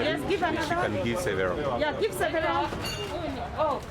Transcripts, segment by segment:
Yes, give another. She can give several. Yeah, give several. Oh.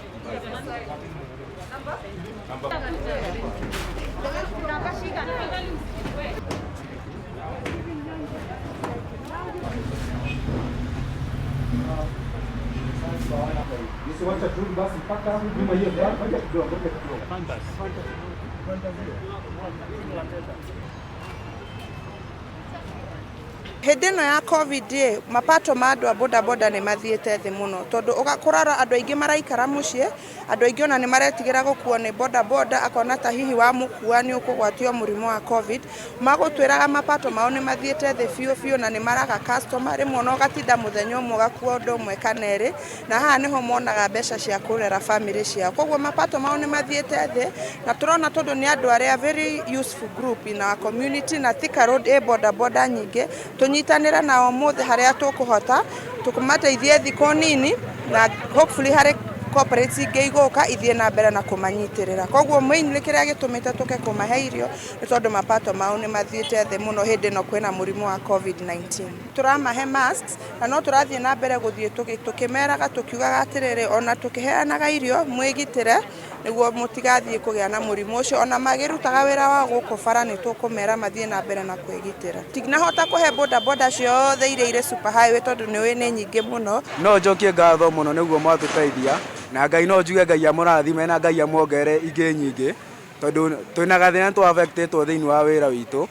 Hĩndĩ ĩno ya Covid ĩ, mapato ma andũ a bodaboda nĩ mathiĩte thĩ mũno tondũ ũgakora andũ aingĩ maraikara mũciĩ, andũ aingĩ ona nĩ maretigĩra gũkuo nĩ bodaboda akona ta hihi wamũkua nĩ ũkũgwatio mũrimũ wa Covid. Magũtwĩraga mapato mao nĩ mathiĩte thĩ biũ biũ na nĩ maraga customer, rĩmwe ona ũgatinda mũthenya ũmwe ũgakua ũndũ ũmwe kana ĩrĩ, na haha nĩho monaga mbeca cia kũrera bamĩrĩ ciao. Koguo mapato mao nĩ mathiĩte thĩ na tũrona tondũ nĩ andũ arĩa very useful group in our community na Thika Road ĩ bodaboda nyingĩ, tũnyitanĩre nao ũmũthĩ harĩa tũkũhota tũmateithie thikũ nini na hopefully harĩ corporates ingĩ igũka ithiĩ na mbere na kũmanyitĩrĩra. Koguo mainly kĩrĩa gĩtũmĩte tũke kũmahe irio nĩ tondũ mapato mao nĩ mathiĩte thĩ mũno hĩndĩ ĩno kwĩna mũrimũ wa Covid-19. Tũramahe masks na no tũrathiĩ na mbere gũthiĩ tũkĩmeraga tũkiugaga atĩrĩrĩ, ona tũkĩheanaga irio mwĩgitĩre nĩguo mũtigathiĩ kũgĩa na mũrimũ ũcio. Ona magĩrutaga wĩra wao gũkũ bara nĩ tũkũmera mathiĩ na mbere na kwĩgitĩra. Tinahota kũhe bodaboda ciothe iria irĩ super highway tondũ nĩ ũĩ nĩ nyingĩ mũno. No njokie ngatho mũno nĩguo mwatũteithia na Ngai no njuge Ngai amũrathime na Ngai amuongerere ingĩ nyingĩ tondũ twĩna gathĩna nĩ tũ-affectĩtwo thĩinĩ wa wĩra witũ.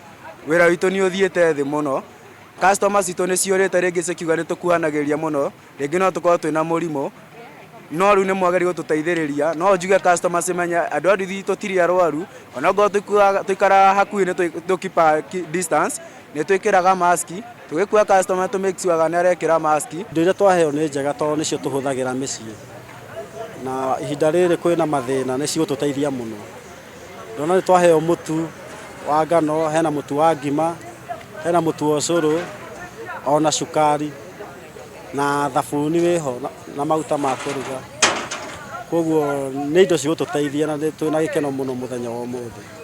Wĩra witũ nĩ ũthiĩte thĩ mũno, customer citũ nĩ ciũrĩte rĩngĩ cikiuga nĩ tũkuhanagĩrĩria mũno, rĩngĩ no tũkorwo twĩna mũrimũ, no rĩu nĩ mwagĩrĩirwo gũtũteithĩrĩria. No njuge customer cimenye andũ a nduthi tũtirĩ arwaru, ona okorwo tũikaraga hakuhĩ nĩ tũ keep distance, nĩ twĩkĩraga mask, tũgĩkua customer tũ make sure nĩ arekĩra mask. Indo iria twaheo nĩ njega tondũ nĩcio tũhũthagĩra mĩciĩ na ihinda rĩrĩ kwĩna mathĩna nĩ cigũtũteithia mũno. Ndona nĩ twaheo mũtu wa ngano, hena mũtu wa ngima, hena mũtu wa ũcũrũ, ona cukari na thabuni wĩho na maguta ma kũruga. Koguo nĩ indo cigũtũteithia na twĩna gĩkeno mũno mũthenya wa ũmũthĩ.